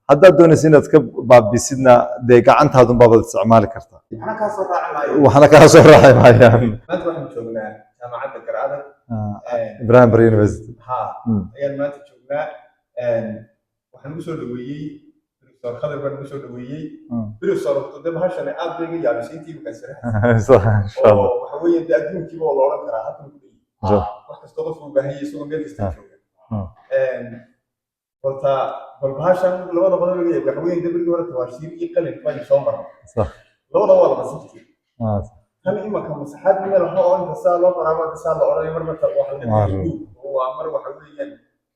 Haddaad doonaysa inaad ka baabisidna, dee gacantaadun baabaad isticmaali kartaa. Waxna kaa soo raaci maayo. Waxna kaa soo raaci maayaan. Maanta waxaan joognaa jaamacadda Garcada. Ibrahim Barre University. Ha, ayaan maanta joognaa. Waxaan ugu soo dhaweeyey Professor Khadar baan ugu soo dhaweeyey. Professor, horta dee bahashan aad bay iga yaabisay intii imika Insha Allah. Oo waxa weeye dee adduunkiiba oo la odhan karaa halkan ku dhigi wax kastoo qofku u baahan yahay isagoo meel kasta jooga. Horta bal bahashan labada qodob iga yaab waxa weeye dee berigii hore tawaashiir iyo qalin baynu soo marnay. Labada waa la masin jiray. Tan imaka masaxaad ma laha oo inta saa loo qoraa inta saa la odhanayo, marba waxa la waa mar waxa weeyaan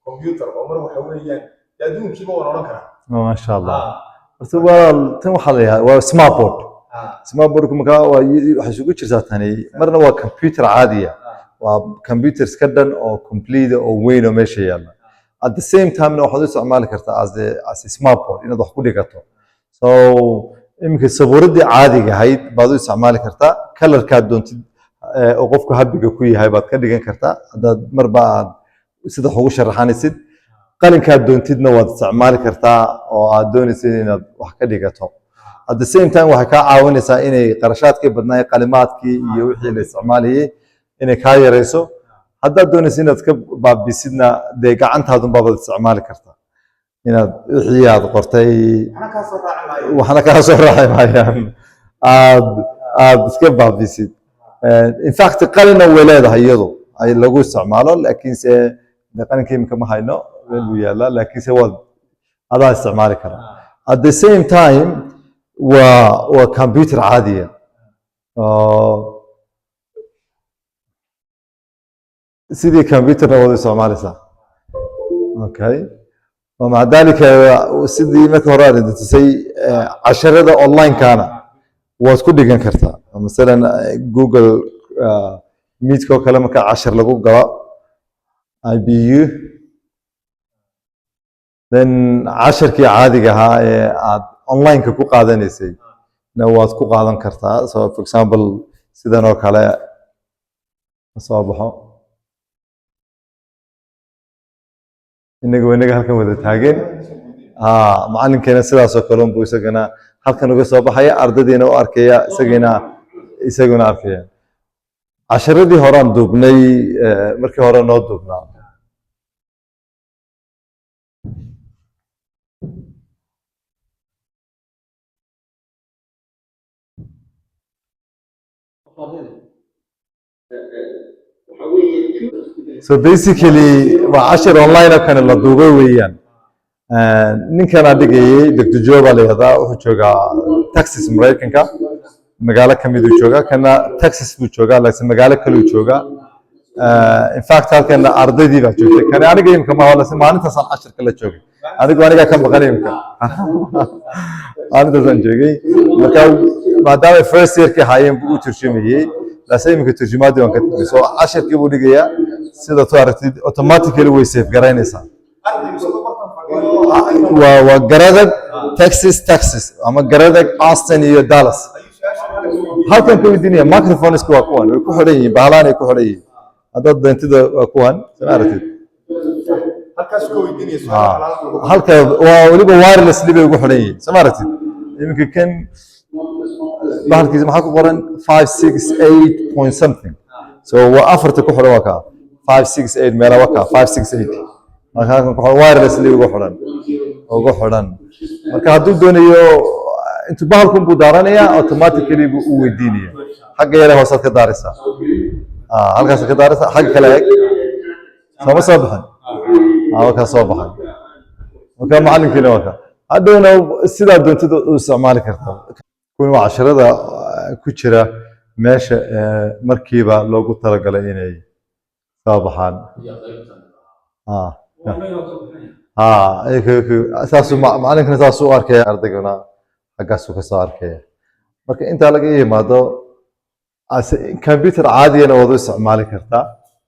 computer oo mar waxa weeyaan dee adduunkiiba waan odhan karaa. Maasha Allah. Horta waa tan, waxaa la yidhahdaa waa smart board. Smart boardku markaa waa waxay isugu jirtaa tani, marna waa computer caadiya, waa computer iska dhan oo complete oo weyn oo meesha yaalla. At the same time na waxaad u isticmaali kartaa as a smart board inaad wax ku dhigato. So iminka sabuuraddii caadiga ahayd baad u isticmaali kartaa, colorkaad doontid oo qofku habiga ku yahay baad ka dhigan kartaa haddaad marba aad sida wax ugu sharaxanaysid. Qalinkaad doontidna waad isticmaali kartaa oo aad doonaysid inaad wax ka dhigato. At the same time waxay kaa caawinaysaa inay qarashaadkii badnaa, qalimaadkii iyo wixii la isticmaalayay, inay kaa yarayso. Haddaad doonaysid inaad ka baabisidna, dee gacantaadun baabaad isticmaali kartaa inaad wixii aad qortay Waxna kaa soo raaci maayo. Waxna kaa soo raaci maayaan, aad iska baabisid. In fact qalina way leedahay iyadu ay lagu isticmaalo, laakiinse dee qalinka imika ma hayno, meel buu yaallaa, laakiinse waad adaa isticmaali karaa. At the same time waa computer caadiya oo sidii computerna waad u isticmaalaysaa. Okay, ومع ذلك sidii marka hore aad idintusay casharada online-kana waad ku dhigan kartaa. Masalan Google Meetka oo kale marka cashar lagu galo IBU, then casharkii caadiga ahaa ee aad online-ka ku qaadanaysay na waad ku qaadan kartaa. So for example sidan oo kale soo baxo, inaga halkan wada taagan, ha, macalinkeena sidaas oo kale unbuu isagana halkan uga soo baxaya, ardadiina u arkaya, isaguna arkaya casharadii horaan duubnay, markii hore noo duubnaa. So basically waa cashir online oo kale la duubay weeyaan. Ninkanaa dhigayay Dr. Joe baa la yihahdaa, wuxuu joogaa Texas, Maraykanka magaalo ka miduu joogaa. Kana Texas buu joogaa, laakiin magaalo kaluu joogaa. In fact halkana ardaydii baa joogtay. Kani aniga imika ma, laakiin maalintaasaan cashirka la joogay anigu, anigaa ka maqan imika, maalintaasaan joogay. Marka maadaama first yearkii ahaayeen buu u turjumayey, laakiin imika turjumaaddii waan ka tegay. So cashirkii buu dhigayaa, sida tu aragtid automatically way save garaynaysaa. Ardaygu isagoo bartan fadhiyo Waa Garadag, Texas ama Garadag, Austin iyo Dallas. Ayuu su-aasha halkan ku weydiiyey. Halkan ka weydiinaya. Microphoneska waa kuwan, way ku xidhan yihiin, bahalaan ay ku xidhan yihiin. Haddaad doontida waa kuwan, soo ma aragtid? Halkaas ka weydiinaya su-aal alaala. Halka waa weliba wirelessly bay ugu xidhan yihiin, soo ma aragtid? Iminka kan bahalkiisa maxaa ku qoran? 5 6 8 point something. So waa afarta ku xidhan, waa kaa 5 6 8 meela, waa kaa 5 6 8. Marka halkan ku xidhan, wirelessly ugu xidhan. Marka hadduu doonayo intuu bahalkun buu daaranayaa, automatically buu u weydiinaya. Xagga yare hoosaad ka daaraysaa. Halkaas ka daaraysaa, xagga kale eeg, sooma soo bixin? Waa kaa soo baxay. Marka macalinkiina waa ka hadhowna sidaa doontida u isticmaali kartaa. Kuwani waa casharada ku jira meesha markiiba loogu talagalay inay soo baxaan. Saasuu macalinkana saasuu u arkaya, ardayguna xaggaasuu ka soo arkaya. Marka intaa laga yimaado, computer caadigana waad u isticmaali kartaa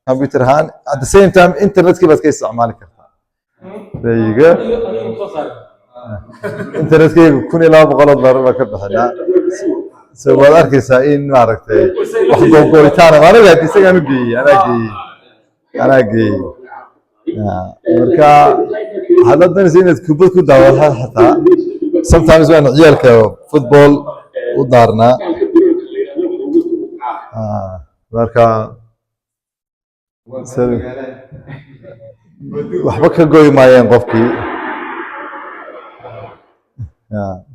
computer ahaan. At the same time internetkii baad ka isticmaali kartaa. There you go. Internetkayga $1,200 baa ka bixinaa. So waad arkaysaa in maaragtay wax googooyitaana aniga isagaan u geeyey, anaa geeyey, anaa geeyey. Marka haddaad doonaysa inaad kubad ku daawato xataa, sometimes waan ciyaalka football u daarnaa. Marka waxba ka goy maayeen qofkii.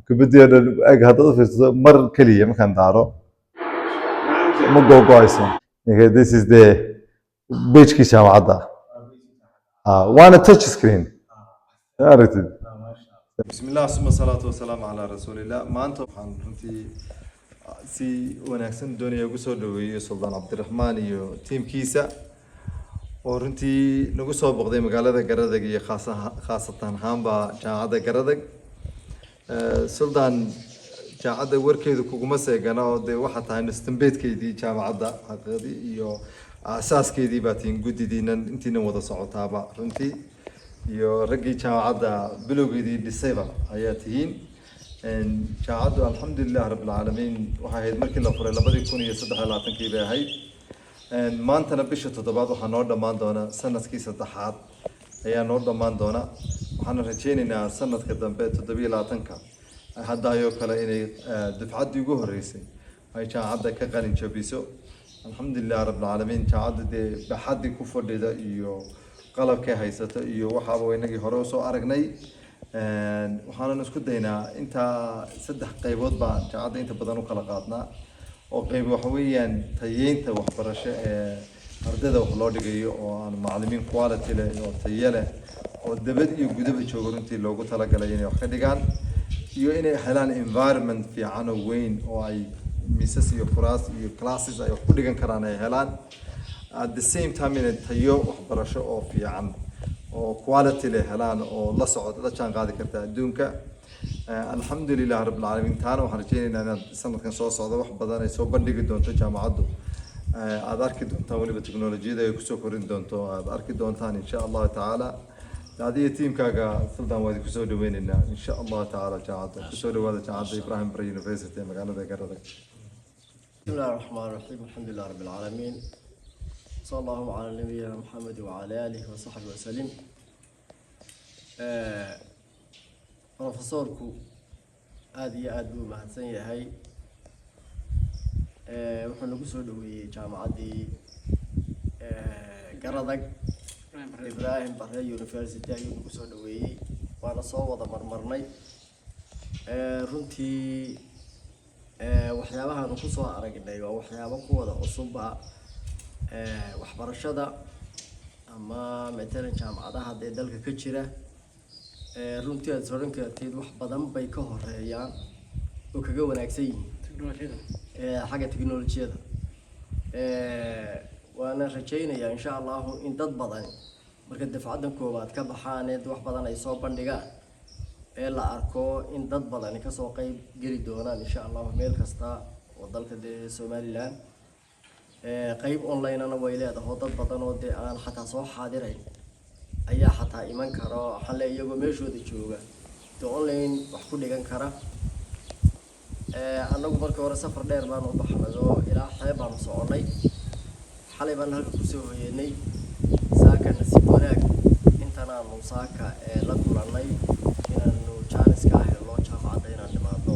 Kubaddii oo dhan eg haddaad u fiirsato, mar keliya markaan daaro ma gogo'ayso. Okay, this is the page-kii jaamacadda. Waana touch screen, aragtid. Bismillah, suma salaatu wasalaamu calaa rasuulillah. Maanta waxaan runtii si wanaagsan doonaya ugu soo dhaweeyo Suldaan Cabdiraxmaan iyo tiimkiisa oo runtii nagu soo boqday magaalada Garadag iyo khaasatan ahaanba jaamacadda Garadag. Suldaan, jaamacadda warkeedu kuguma seegana oo dee waxaa tahay nustambeedkeydii jaamacadda xaqiiqdii iyo aasaaskeedii baa tihiin, guddidiinan intiinan wada socotaaba runtii iyo raggii jaamacadda bilowgeedii dhisayba ayaa tihiin. Jaamacaddu, alxamdulilah rabbilcaalamiin, waxay ahayd markii la furay 2023-kii bay ahayd. Maantana bisha toddobaad waxaa noo dhammaan doona sanadkii saddexaad ayaa noo dhammaan doona. Waxaana rajaynaynaa sanadka dambe 27-ka haddaayoo kale inay dufcaddii ugu horreysay ay jaamacadda ka qalin jabiso. Alxamdulilah rabbilcaalamiin. Jaamacadda dee baxaddii ku fadhida iyo qalabkay haysato iyo waxaaba inagii hore usoo aragnay. Waxaanan isku daynaa intaa saddex qaybood baa jaamacadda inta badan u kala qaadnaa, oo qayb waxa weeyaan tayeynta waxbarasho ee ardayda wax loo dhigayo, oo aan macallimiin quality leh oo tayo leh oo dibad iyo gudaba joogo runtii loogu talagalay inay wax ka dhigaan, iyo inay helaan environment fiican oo weyn oo ay miisas iyo kuraas iyo classes ay wax ku dhigan karaan ay helaan. At the same time, inay tayo waxbarasho oo fiican oo quality leh helaan oo la socod la jaan qaadi karta adduunka. Alxamdulilah rabbilcaalamiin. Taana waxaan rajeynaynaa inaad sanadkan soo socda wax badan ay soo bandhigi doonto jaamacaddu. Aad arki doontaan weliba teknolojiyada ay kusoo korin doonto, aad arki doontaan insha Allahu tacaala. Adiga tiimkaaga, Sultan, waa idinku soo dhaweyneynaa insha Allahu tacaala jaamacadda. Kusoo dhawaada jaamacadda Ibrahim Bare University ee magaalada Garadag. بسم الله الرحمن الرحيم، الحمد لله رب العالمين، صلى الله على نبينا محمد وعلى آله وصحبه وسلم. Profesorku aada iyo aada buu mahadsan yahay. Wuxuu nagu soo dhaweeyey jaamacaddii Garadag, Ibrahim Bare University ayuu nagu soo dhaweeyey, waana soo wada marmarnay. Runtii waxyaabahaanu kusoo aragnay waa waxyaabo ku wada cusubba waxbarashada ama matalan jaamacadaha dee dalka ka jira. Runtii aad is odhan kartid wax badan bay ka horeeyaan oo kaga wanaagsan yihiin xagga teknolojiyada. Waana rajaynayaa insha Allahu in dad badani marka dafcaddan koowaad ka baxaaneed wax badan ay soo bandhigaan ee la arko in dad badani kasoo qeyb geli doonaan insha Allahu meel kasta oo dalka dee Somaliland. Qeyb online-ana way leedaho, dad badan oo dee aan xataa soo xaadirayn ayaa xataa iman karo, waxaan leeyahay iyagoo meeshooda jooga dee online wax ku dhigan kara. Annagu markii hore safar dheer baanu u baxnay oo ilaa xeeb baanu soconay. Xalay baan halka kusoo hoyanay. Saaka nasiib wanaag intanaanu saaka la kulannay inaanu jaaniska helno jaamacadda inaan nimaadno,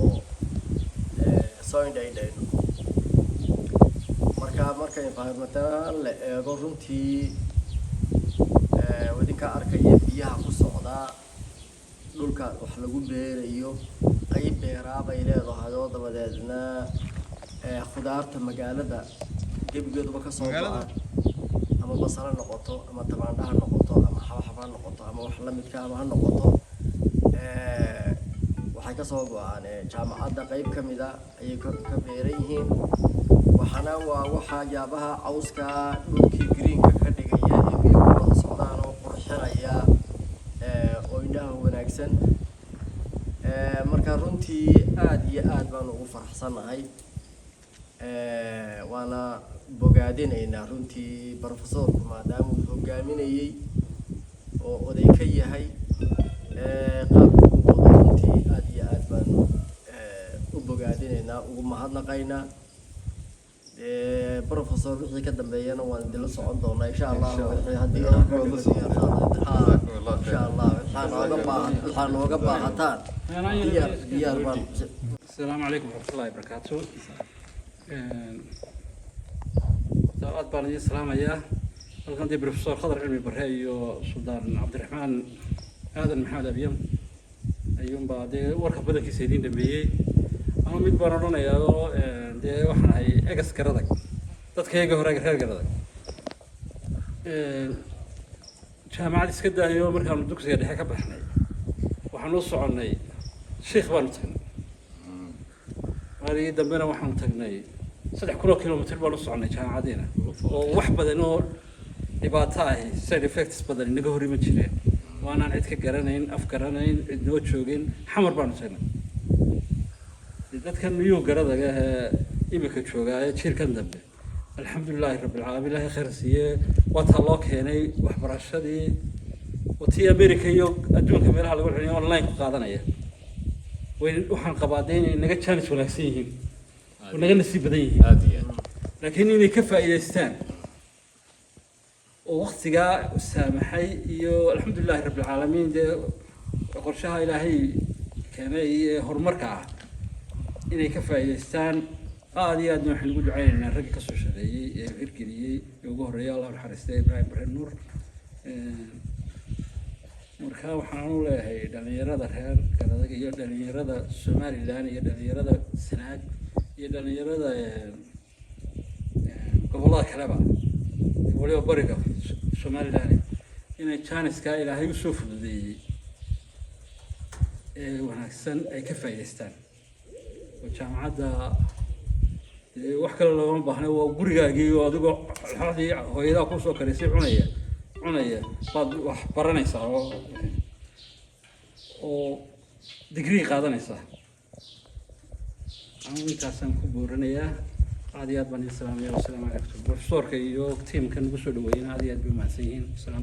soo indha indhayno. Marka environment ahaan la eego, runtii idinka arkaya biyaha ku socdaa, dhulka wax lagu beerayo, qeyb beeraa bay leedahay oo dabadeedna khudaarta magaalada gebigeeduba kasoo go'a, ama basal ha noqoto ama tamaandho ha noqoto ama xabxab ha noqoto ama wax lamidka ama ha noqoto. Waxay kasoo go-aan jaamacadda qeyb ka mida ayay ka beeran yihiin. Waxaana waa waxyaabaha cawska dhulkii greenka ka dhigaya ee biyo ku wada socdaan oo qurxinaya oo indhaha wanaagsan. Marka runtii aada iyo aad baan ugu faraxsannahay, waana bogaadinaynaa runtii professorku maadaama uu hogaaminayey oo oday ka yahay qaabka uu wado. Runtii aada iyo aad baanu u bogaadinaynaa, ugu mahadnaqaynaa. Dee professor, wixii ka dambeeyana waan idinla socon doonaa, insha Allah. Insha Allah. Wixii haddii Jazakumullah khair. Insha Allah, waxaa nooga baahataan diyaar diyaar baan. السلام عليكم ورحمة الله وبركاته. Aad baan idiin salaamayaa. Halkan dee Professor Khadar Cilmi Barre iyo Suldaan Cabdiraxmaan Aadan Maxamed Abiyam ayuunbaa dee warka badankiisa idiin dhameeyey. Ama mid baan odhanayaa oo dee waxaan ahay ex Garadag, dadkayaga hore reer Garadag. Jaamacad iska daayo, markaanu dugsiga dhexe ka baxnay waxaan u soconnay Sheikh baanu tagnay. Maaligii dambena waxaanu tagnay 3000 oo kilomitr baan u soconay jaamacadiina, oo wax badan oo dhibaato ahi, side effects badan inaga hor iman jireen, waanaan cid ka garanayn, af garanayn, cid noo joogin. Xamar baanu tagnay. Dee dadkan miyuu Garadaga ee imika joogaa ee jiilkan dambe, alxamdulilaahi rabbilcaalamiin, ilaahay khayr siiye, waa taa loo keenay waxbarashadii oo tii America iyo adduunka meelaha lagu celiyo online ku qaadanaya. Way waxaan qabaa dee inay naga jaanis wanaagsan yihiin oo naga nasiib badan yihiin. Aad iyo aad. Laakiin inay ka faa'iidaystaan oo waktigaa saamaxay iyo alxamdulilaahi rabbilcaalamiin, dee qorshaha Ilaahay keenay ee horumarka ah inay ka faa'iidaystaan. Aada iyo aadna waxaan ugu ducaynaynaa ragga kasoo shaqeeyey ee hirgeliyey ee ugu horreeya, Allah naxariistay, Ibraahim Bare Nuur. Marka waxaan u leeyahay dhalinyarada reer Garadag iyo dhalinyarada Somaliland iyo dhalinyarada Sanaag iyo dhalinyarada gobollada kaleba, waliba bariga Somaliland, inay jaaniskaa Ilaahay usoo fududeeyey ee wanaagsan ay ka faa'iidaystaan oo jaamacadda dee wax kale loogama baahna. Waa gurigaagii oo adigoo laxdii hooyadaa kusoo karisay cunaya cunaya baad wax baranaysaa oo digrii qaadanaysaa. Anigu intaasaan ku boorinayaa. Aad iyo aad baan idin salaamaya. Wasalaamu calaykum. Professorka iyo tiimka nagu soo dhaweeyena aad iyo aad bay umahadsan yihiin. Wasalaam.